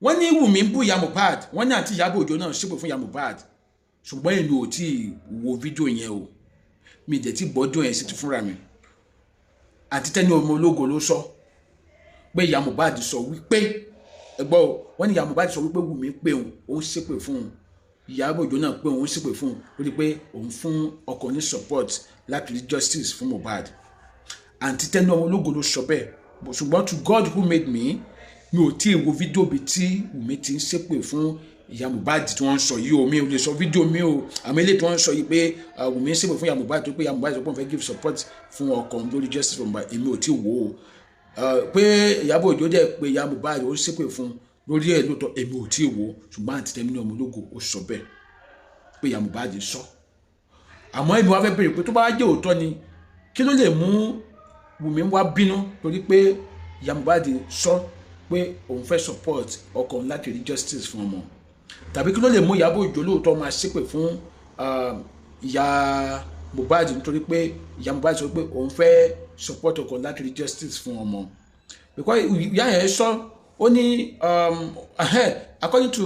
Wọ́n ní Wùmí ń bú ìyá Mohbad, wọ́n ní àǹtí Ìyábọ̀ Òjó náà ṣépè fún ìyá Mohbad, ṣùgbọ́n èmi ò tí ì wo fídíò yẹn o, mi ì dẹ̀ tí gbọ́dọ̀ yẹn sí ti fúnra mi. Àǹtí Tẹ́ni ọmọ ológo ló sọ pé ìyá Mohbad sọ wípé, ẹ gbọ́ o, wọ́n ní ìyá Mohbad sọ wípé Wùmí pé òun, òun ṣépè fún òun, Ìyábọ̀ Òjó náà pé òun ṣépè fún òun lórí pé òun fún ọkọ ní support láti rí justice fún Mohbad. Àǹtí Tẹ́ni ọmọ ológo ló sọ bẹ́ẹ̀, ṣùgbọ́n to God who made me, mi ò tí ì wo fídíò bíi tí Wùmí ti ń ṣépè fún ìyá Mohbad tí wọ́n ń sọ yìí o. Mi ò lè sọ fídíò mi o, àmọ́ eléyìí tí wọ́n ń sọ yìí pé Wùmí ń ṣépè fún ìyá Mohbad, tó pé ìyá Mohbad sọ pé òun fẹ́ give support fún ọkọ òun lórí justice for Mohbad, èmi ò tí ì wò ó. Pé Ìyábọ̀ Òjó dẹ̀ pé ìyá Mohbad, ó ṣépè fún lórí ẹ̀ lóòótọ́, èmi ò tí ì wò ó, ṣùgbọ́n àǹtí Tẹ́ni ọmọ ológo ó sọ bẹ́ẹ̀ pé ìyá Mohbad sọ. Àmọ́ èmi wá fẹ́ béèrè pé tó bá jẹ́ òótọ́ ni, kí ló lè mú Wùmí wá bínú torí pé ìyá Mohbad sọ pé òun fẹ́ support ọkọ òun láti rí justice fún ọmọ? Tàbí kí ló lè mú Ìyábọ̀ Òjó lóòótọ́ máa ṣépè fún ìyá Mohbad nítorí pé ìyá Mohbad sọ pé òun fẹ́ support ọkọ òun láti rí justice fún ọmọ? Because ìyá yẹn sọ, ó ní, according to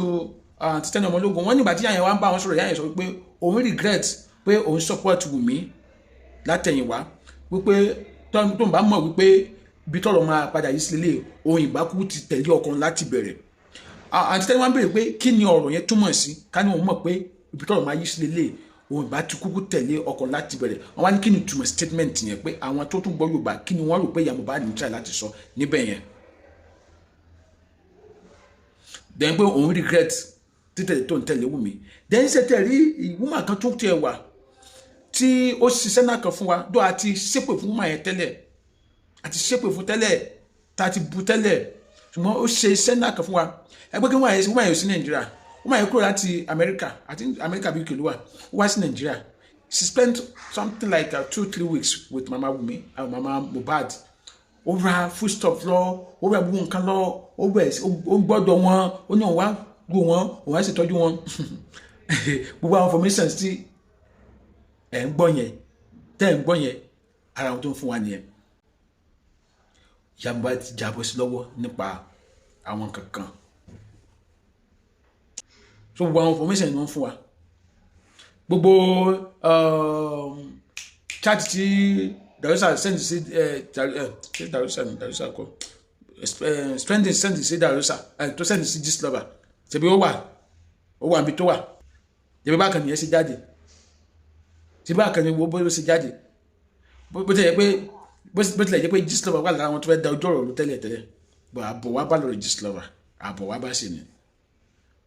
Tẹ́ni ọmọ ológun, wọ́n nígbà tí ìyá yẹn wá ń bá wọn sọ̀rọ̀, ìyá yẹn sọ pé òun regret pé òun support Wùmí látẹ̀yìnwá, wípé tó ń bá mọ̀ wípé bí tọ́rọ̀ máa padà yìí sílé, òun ìbá kú ti tẹ̀lé ọkọ láti bẹ̀rẹ̀. Àǹtí Tẹ́ni wọ́n béèrè pé kí ni ọ̀rọ̀ yẹn túmọ̀ sí? Ká ní òun mọ̀ pé ibi tọ́rọ̀ máa yí sílé, òun ìbá ti kúkú tẹ̀lé ọkọ láti bẹ̀rẹ̀. Wọ́n wá ní kí ni túmọ̀ statement yẹn, pé àwọn tó tún gbọ́ Yorùbá, kí ni wọ́n rò pé ìyá Mohbad ní try láti sọ níbẹ̀ yẹn? Then pé òun regret títẹ̀lé tó ń tẹ̀lé Wùmí. Then ṣe tẹ̀ rí woman kan tó tiẹ̀ wà tí ó ṣiṣẹ́ náà kan fún wa dó, àti ṣépè fún woman yẹn tẹ́lẹ̀, àti ṣépè fún tẹ́lẹ̀, tá a ti bu tẹ́lẹ̀, ṣùgbọ́n ó ṣe iṣẹ́ náà kan fún wa. Ẹgbẹ́ kí woman yẹn sí Nàìjíríà, woman yẹn kúrò láti Amẹ́ríkà, àti Amẹ́ríkà bí kìlú wa, ó wá sí Nàìjíríà. She spent something like 2-3 weeks with Mama Wumi and Mama Mohbad. Ó ra foodstuff lọ, ó ra gbogbo nǹkan lọ, ó bẹ̀rẹ̀ ó gbọ́dọ̀ wọn, ó ní òun wá gbó wọn, òun á sì tọ́jú wọn. Gbogbo àwọn information tí ẹ̀ ń gbọ́ yẹn, tẹ́ ẹ̀ ń gbọ́ yẹn, ara wọn tó ń fún wa nìyẹn. Ìyá Mohbad ti jábọ́ sí lọ́wọ́ nípa àwọn kankan. So gbogbo àwọn information ni wọ́n fún wa, gbogbo chat tí Darusa send sí ṣé Darusa ni? Darusa kọ, Spending send sí Darusa, tó send sí Gistlover, ṣebí ó wà níbi tó wà. Ṣebí bákan nìyẹn ṣe jáde, ṣebí bákan ni wo bó ṣe jáde. Bó tilẹ̀ jẹ́ pé Gistlover wà lára àwọn tó fẹ́ da ojú ọ̀rọ̀ ló tẹ́lẹ̀ tẹ́lẹ̀, bọ̀ àbọ̀ wá bá lọ́rọ̀ Gistlover, àbọ̀ wá bá sì ni,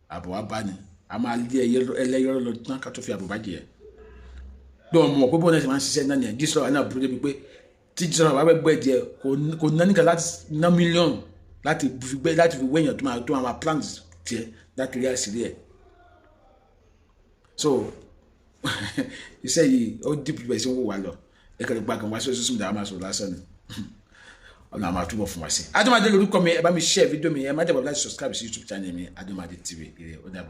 àbọ̀ wá bá ni, a máa lé ẹlẹ́yọ̀rọ̀ lọ tán ká tó fi àbọ̀ bá jẹ. Bí wọn mọ̀ pé bóun náà ṣe máa ń ṣiṣẹ́ náà nìyẹn. Gistlover náà burú débi pé tí Gistlover bá fẹ́ gbẹ́ díẹ̀, kò ná nìkan láti ná mílíọ̀nù láti fi wéyàn tó máa plan tiẹ̀ láti rí àṣírí ẹ̀. So iṣẹ́ yìí, ó dìbò bẹ́ẹ̀ sí ń wò wá lọ. Ẹ kẹ́lẹ́ gba kan wá sí social media, a máa sọ̀rọ̀ lásán ni. Ọ̀nà àmà túbọ̀ fún wa sí. Adúmọ̀dé lórúkọ mi. Ẹ bá mi share fídíò mi, ẹ má jẹ́ bàbá láti subscribe sí YouTube channel mi, Adúmọ̀dé TV. Ire, ó dàbọ̀.